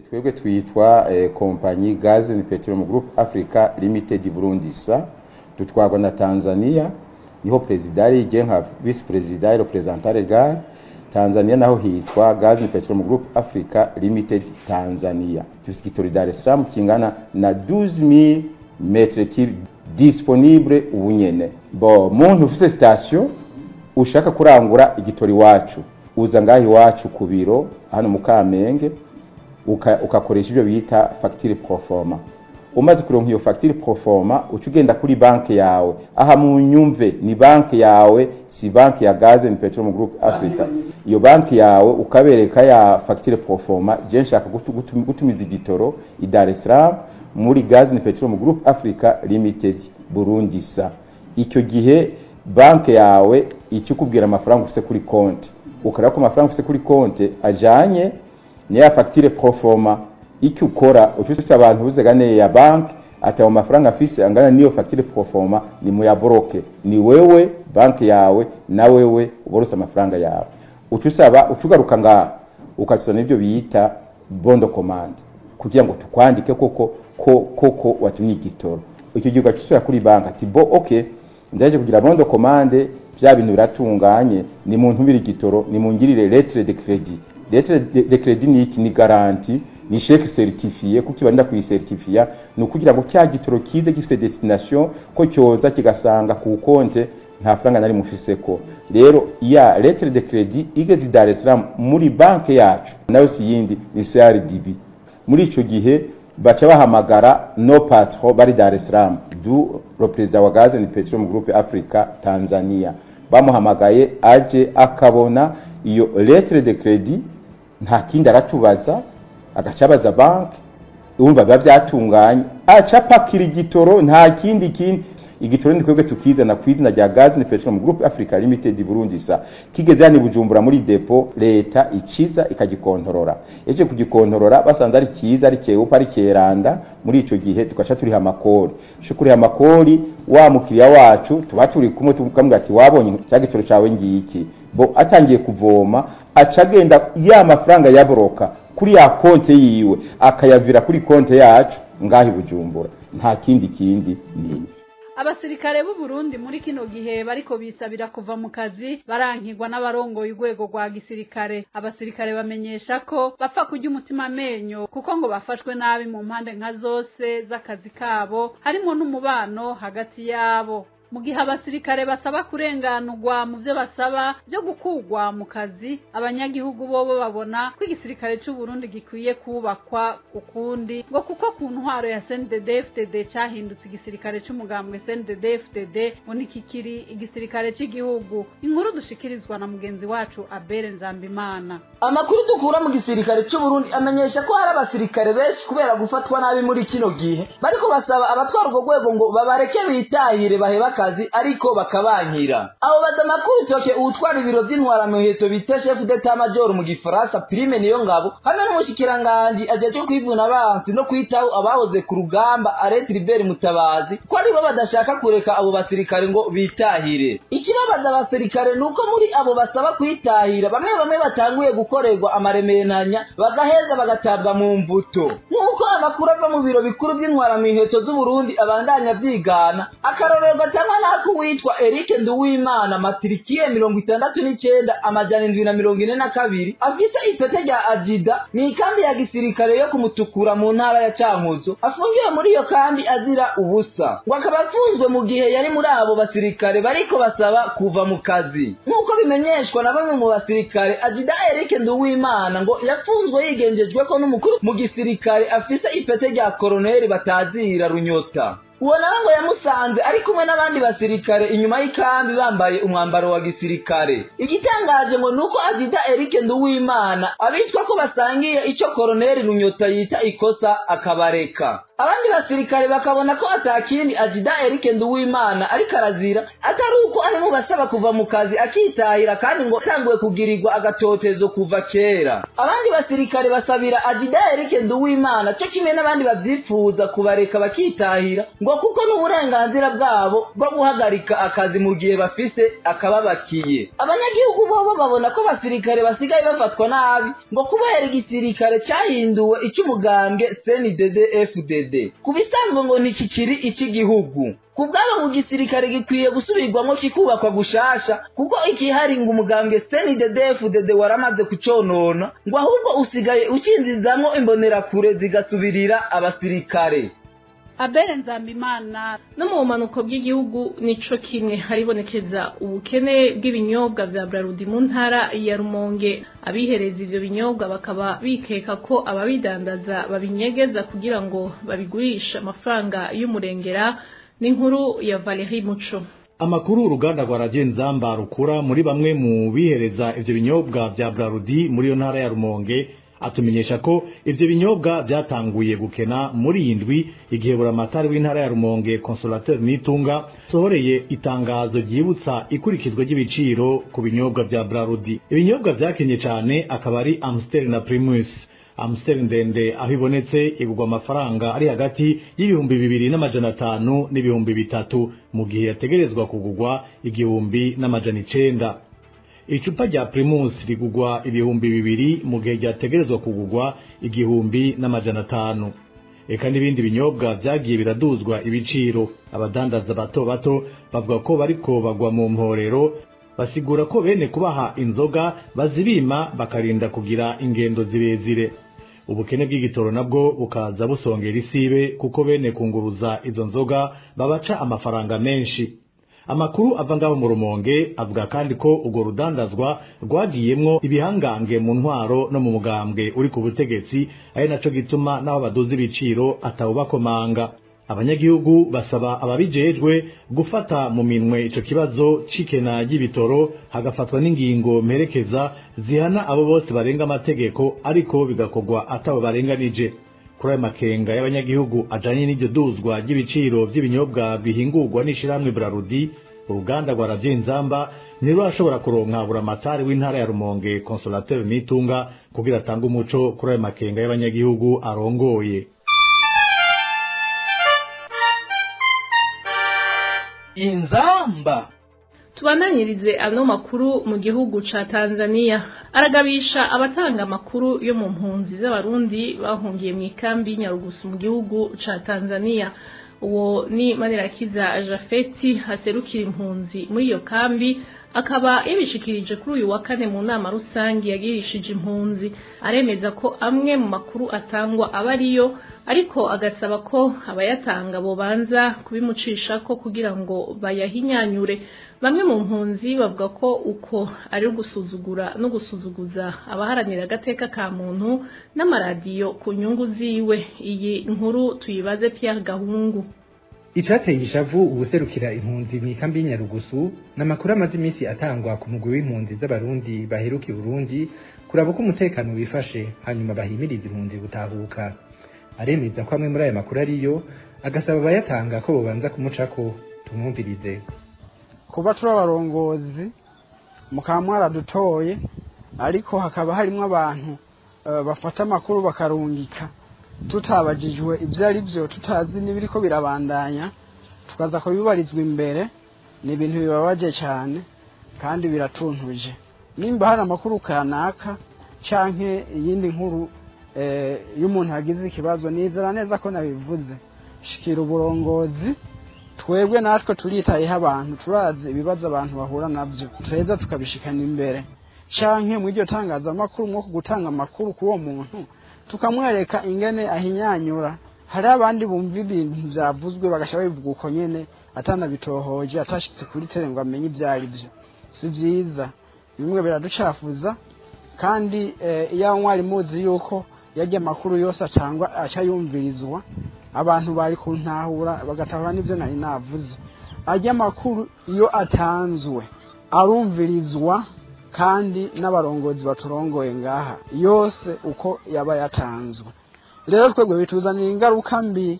Twebwe twitwa kompanyi Gaz and Petroleum Group Africa Limited Burundi SA, dutwarwa na Tanzania, niho perezida ari je nka vice président, représentant légal. Tanzania naho hitwa Gaz and Petroleum Group Africa Limited Tanzania. Dufise igitoro Dar es Salaam kingana na 12,000 mètres cubes disponible ubu nyene. Bo muntu ufise station ushaka kurangura igitoro iwacu, uza ngaho iwacu ku biro hano mu Kamenge, ukakoresha ibyo bita facture proforma. Umaze kuronka iyo facture proforma, uca ugenda kuri banki yawe. Aha mu nyumve ni banki yawe, si banki ya Gaz and Petroleum Group Africa. Iyo banki yawe ukabereka ya facture proforma: je nshaka gutumiza igitoro i Dar es Salaam muri Gaz and Petroleum Group Africa Limited Burundi SA. Icyo gihe banki yawe ikikubwira amafaranga ufise kuri konti, ukareba ko amafaranga ufise kuri konti ajanye niya facture proforma. Icyo ukora, ufise abantu uzegane ya banki ati ayo mafaranga afise angana niyo facture proforma, ni muyaboroke. Ni wewe, banki yawe na wewe uborose amafaranga yawe. Uca usaba, uca ugaruka ngaha ukatuzana ibyo bita bon de commande kugira ngo tukwandike koko ko koko watumye igitoro. Icyo gihe ugaca usubira kuri banki ati: "Bon, okay, ndaje kugira bon de commande, bya bintu biratunganye, ni mu ntumire igitoro, ni mungirire lettre de crédit." Lettre de crédit ni iki? Ni garantie, ni chèque certifié. Kuko ibarinda kuyicertifia ni ukugira ngo cya gitoro kize gifise destination, ko cyoza kigasanga ku konte nta faranga nari mufiseko. Rero ya lettre de crédit igeze i Dar es Salaam muri banke yacu, nayo si yindi, ni CRDB. Muri ico gihe baca bahamagara nos patrons bari Dar es Salaam, du le président wa Gaz and Petroleum Group Africa Tanzania. Bamuhamagaye, aje akabona iyo lettre de crédit, nta kindi aratubaza, agaca abaza banki. Urumva biba byatunganye, aca pakira igitoro, nta kindi kindi. Igitoro ni twebwe tukizana ku izina rya Gaz and Petroleum Group Africa Limited Burundi SA. Kigeze hano i Bujumbura muri dépôt, leta ikiza ikagikontorora. Eje kugikontorora, basanze ari kiza, ari kewupa, ari keranda, muri ico gihe tugaca turiha amakori. Sho kuriha amakori, wa mukiriya wacu tuba turi kumwe, tukamubwira ati: "Wabonye cya gitoro cawe ngiki." Bo atangiye kuvoma, aca agenda ya mafaranga yaboroka kuri ya konte yiwe akayavira kuri konte yacu ngaho i Bujumbura. Nta kindi kindi, ni ibi. Abasirikare b'u Burundi muri kino gihe bariko bisabira kuva mu kazi barankirwa n'abarongoye urwego rwa gisirikare. Abasirikare bamenyesha ko bapfa kurya umutima amenyo, kuko ngo bafashwe nabi mu mpande nka zose z'akazi kabo, harimo n'umubano hagati yabo. Mu gihe abasirikare basaba kurenganurwa mu byo basaba byo gukurwa mu kazi, abanyagihugu bobo babona ko igisirikare c'u Burundi gikwiye kubakwa ukundi, ngo kuko ku ntwaro ya CNDD-FDD cahindutse igisirikare c'umugambwe CNDD-FDD, ngo ntikikiri igisirikare c'igihugu. Inkuru dushikirizwa na mugenzi wacu Abere Nzambimana. Amakuru dukura mu gisirikare cy'u Burundi amenyesha ko hari abasirikare benshi, kubera gufatwa nabi muri kino gihe, bariko basaba abatwara urwo rwego ngo babareke bitahire, bahebe akazi, ariko bakabankira. Abo badamakuru toke uwutwara ibiro vy'intwaramiheto bita chef d'état major mu gifaransa, Prime Niyongabo, hamwe n'umushikiranganji ajejwe kwivuna abansi no kwitaho abahoze ku rugamba, Alain Tribert Mutabazi, ko aribo badashaka kureka abo basirikare ngo bitahire. Ikibabaza abasirikare nuko muri abo basaba kwitahira bamwe bamwe batanguye gukorerwa amaremenanya, bagaheza bagatabwa mu mvuto, nk'uko amakuru ava mu biro bikuru vy'intwaramiheto z'Uburundi abandanya vyigana. Akarorero gatangwa n'ako witwa Eric Nduwimana, matricule 69742, afise ipete rya adjudant mw'ikambi ya gisirikare yo kumutukura mu ntara ya Cankuzo, afungiwe muri iyo kambi azira ubusa, ngo akaba afunzwe mu gihe yari muri abo basirikare bariko basaba kuva mu kazi. Nk'uko bimenyeshwa na bamwe mu basirikare, adjudant Eric Nduwimana ngo yafunzwe yigenjejweko n'umukuru mu gisirikare afise ipete rya koroneri batazira Runyota. Uwo nawe ngo yamusanze ari kumwe n'abandi basirikare inyuma y'ikambi, bambaye umwambaro wa gisirikare. Igitangaje ngo nuko adjudant Eric Nduwimana abitwa ko basangiye ico koroneri Runyota yita ikosa, akabareka. Abandi basirikare bakabona ko atakindi Ajida Eric Nduwimana ariko arazira atari uko ari mu basaba kuva mu kazi akitahira, kandi ngo atanguye kugirirwa agatotezo kuva kera. Abandi basirikare basabira Ajida Eric Nduwimana cyo kimwe n'abandi bavyifuza kubareka bakitahira, ngo kuko n'uburenganzira bwabo bwo guhagarika akazi mu gihe bafise akababakiye. Abanyagihugu bobo babona ko basirikare basigaye bafatwa nabi, ngo kubera igisirikare cyahinduwe icy'umugambwe CNDD-FDD ku bisanzwe ngo ntikikiri icy'igihugu. Kubwabo mu gisirikare gikwiye gusubirwamo kikubakwa gushasha, kuko ikihari ngo umugambwe CNDD-FDD waramaze kuconona, ngo ahubwo usigaye ukinzizamwo imbonerakure zigasubirira abasirikare. Abere Nzambimana. No mu bumanuko bw'igihugu nico kimwe haribonekeza ubukene bw'ibinyobwa vya Brarudi mu ntara ya Rumonge. Abihereza ivyo binyobwa bakaba bikeka ko ababidandaza babinyegeza kugira ngo babigurishe amafaranga y'umurengera. N'inkuru ya Valerie Muco. Amakuru uruganda rwa Radio Nzamba rukura muri bamwe mu bihereza ivyo binyobwa vya Brarudi muri yo ntara ya Rumonge atumenyesha ko ivyo binyobwa byatanguye gukena muri iyi ndwi, igihe buramatari w'intara ya Rumonge Consolateur Nitunga sohoreye itangazo ryibutsa ikurikizwa ry'ibiciro ku binyobwa vya Brarudi. Ibinyobwa vyakenye cane akaba ari Amstel na Primus. Amstel ndende aho ibonetse igurwa amafaranga ari hagati y'2500 n'3000, mu gihe yategerezwa kugurwa 1900. Icupa rya Primus rigugwa 2000 mu gihe ryategerezwa kugugwa 1500. Eka n'ibindi binyobwa vyagiye biraduzwa ibiciro. Abadandaza bato bato bavuga ko bariko bagwa mu mporero, basigura ko bene kubaha inzoga bazibima bakarinda kugira ingendo zirezire. Ubukene bw'igitoro nabwo bukaza busongera isibe, kuko bene kunguruza izo nzoga babaca amafaranga menshi. Amakuru ava ngaho mu Rumonge avuga kandi ko urwo rudandazwa rwagiyemwo ibihangange mu ntwaro no mu mugambwe uri ku butegetsi, ari naco gituma naho baduza ibiciro atawubakomanga. Abanyagihugu basaba ababijejwe gufata mu minwe ico kibazo c'ikena ry'ibitoro, hagafatwa n'ingingo mperekeza zihana abo bose barenga amategeko, ariko bigakorwa atabo barenganije. Kuri ayo makenga y'abanyagihugu ajanye n'iryo duzwa ry'ibiciro vy'ibinyobwa bihingurwa n'ishirahamwe Brarudi, uruganda rwa Radio Nzamba ntirurashobora kuronka buramatari w'intara ya Rumonge Consolateur Nitunga kugira atange umuco kuri ayo makenga y'abanyagihugu arongoye. Inzamba. Tubananyirize ano makuru mu gihugu ca Tanzania. Aragabisha abatanga amakuru yo mu mpunzi z'abarundi bahungiye mu ikambi Nyarugusu mu gihugu ca Tanzania. Uwo ni Manirakiza Jafeti haserukira impunzi muri iyo kambi, akaba yabishikirije kuri uyu wa kane mu nama rusangi yagirishije impunzi. Aremeza ko amwe mu makuru atangwa aba ariyo, ariko agasaba ko abayatanga bobanza kubimucisha ko kugira ngo bayahinyanyure. Bamwe mu mpunzi bavuga ko uko ari gusuzugura no gusuzuguza abaharanira agateka ka muntu n'amaradiyo ku nyungu ziwe. Iyi nkuru tuyibaze Pierre Gahungu. Icateye ishavu ubuserukira impunzi mu ikambi y'Inyarugusu n'amakuru amaze iminsi atangwa ku mugwi w'impunzi z'abarundi baheruka i Burundi kuraba uko umutekano wifashe, hanyuma bahimiriza impunzi gutahuka. Aremeza ko amwe muri aya makuru ariyo, agasaba abayatanga ko bobanza kumucako. Tumwumvirize. Kuba turi abarongozi mukaba mwaradutoye, ariko hakaba harimo abantu bafata amakuru bakarungika tutabajijwe ibyo ari byo, tutazi n'ibiriko birabandanya, tukaza kubibarizwa imbere. Ni ibintu bibabaje cyane kandi biratuntuje. Nimba hari amakuru kanaka canke iyindi nkuru y'umuntu yagize ikibazo, nizera neza ko nabivuze, shikira uburongozi. Twebwe natwe turitayeho abantu, turazi ibibazo abantu bahura navyo, tuheza tukabishikana imbere. Canke mu iryo tangazamakuru mwo gutanga amakuru kuri uwo muntu tukamwereka ingene ahinyanyura. Hari abandi bumva ibintu vyavuzwe bagasha babivuga uko nyene, atanabitohoje, atashitse kuri tere ngo amenye ivyo ari vyo. Si vyiza, bimwe biraducafuza. Kandi iyo mwari muzi yuko yarya amakuru yose atangwa aca yumvirizwa, abantu bari kuntahura bagatahura n'ivyo nari navuze. Arya amakuru iyo atanzwe arumvirizwa, kandi n'abarongozi baturongoye ngaha yose uko yaba yatanzwe. Rero twebwe bituzanira ingaruka mbi.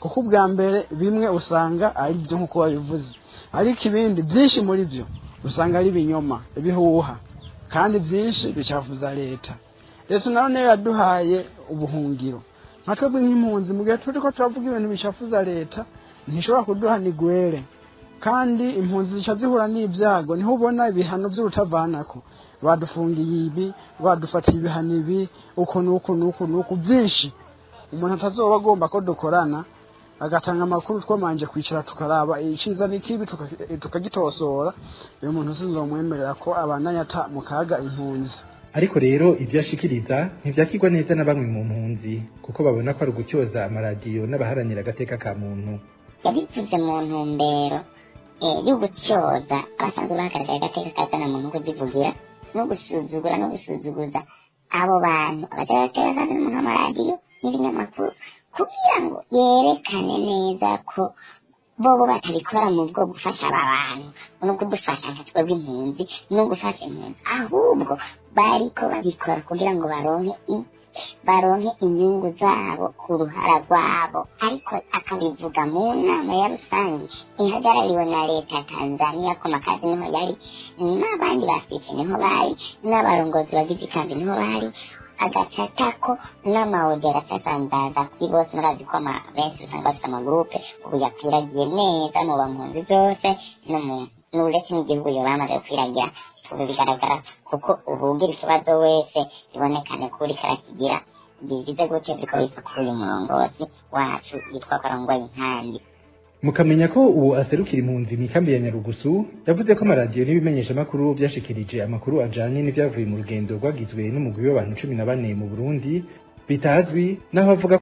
Kuko ubwa mbere bimwe usanga ari byo nk'uko babivuze, ariko ibindi byinshi muri byo usanga ari ibinyoma, ibihuha, kandi byinshi bicafuza leta. Leta nayo niyo yaduhaye ubuhungiro. Nka twebwe nk'impunzi, mu gihe turiko turavuga ibintu bicafuza leta, ntishobora kuduha nigwere, kandi impunzi zica zihura n'ibyago. Niho ubona ibihano by'urutavanako, badufungiye ibi, badufatiye ibihano ibi, uku n'uku n'uku n'uku, byinshi. Umuntu atazoba agomba ko dukorana agatanga amakuru twamanje kwicara tukaraba iciza n'ikibi tukagitosora, uyu muntu sinzomwemerera ko abandanya ata mu kaga impunzi. Ariko rero ivyo ashikiriza ntivyakirwa neza na bamwe mu mpunzi, kuko babona ko ari ugutyoza amaradiyo n'abaharanira agateka ka muntu. Yabivuze mu ntumbero yo gutyoza abasanzwe bahagarariye agateka kazana muntu, kuzivugira no gusuzugura no gusuzuguza abo bantu abateka kazana muntu, amaradiyo n'ibinyamakuru, kugira ngo yerekane neza ko bobo batabikora mu bwo gufasha aba bantu no kudufasha nka twebwe impunzi no gufasha impunzi, ahubwo bariko babikora kugira ngo baronke inyungu zabo ku ruhara rwabo. Ariko akabivuga mu nama ya rusange ihagarariwe na leta ya Tanzania, ko makazi niho yari, n'abandi bafite niho bari, n'abarongozi bagize ikambi niho bari, agacatako n'amawodi agacasandaza kuri bose. Murazi ko benshi usanga bafite amagurupe, ubu yakwiragiye neza mu bampunzi zose no mu n'uretse n'igihugu yo bamaze gukwiragira. Ubu bigaragara kuko ubu ugira ikibazo wese bibonekane ko uriko arakigira bigize gutyo, biriko biva kuri uyu murongozi wacu yitwa ko arongoye inkambi. Mukamenya ko uwo aserukira impunzi mw'ikambi ya Nyarugusu yavuze ko amaradiyo n'ibimenyeshamakuru vyashikirije amakuru ajanye n'ivyavuye mu rugendo rwagizwe n'umugwi w'abantu 14 mu Burundi bitazwi, naho avuga.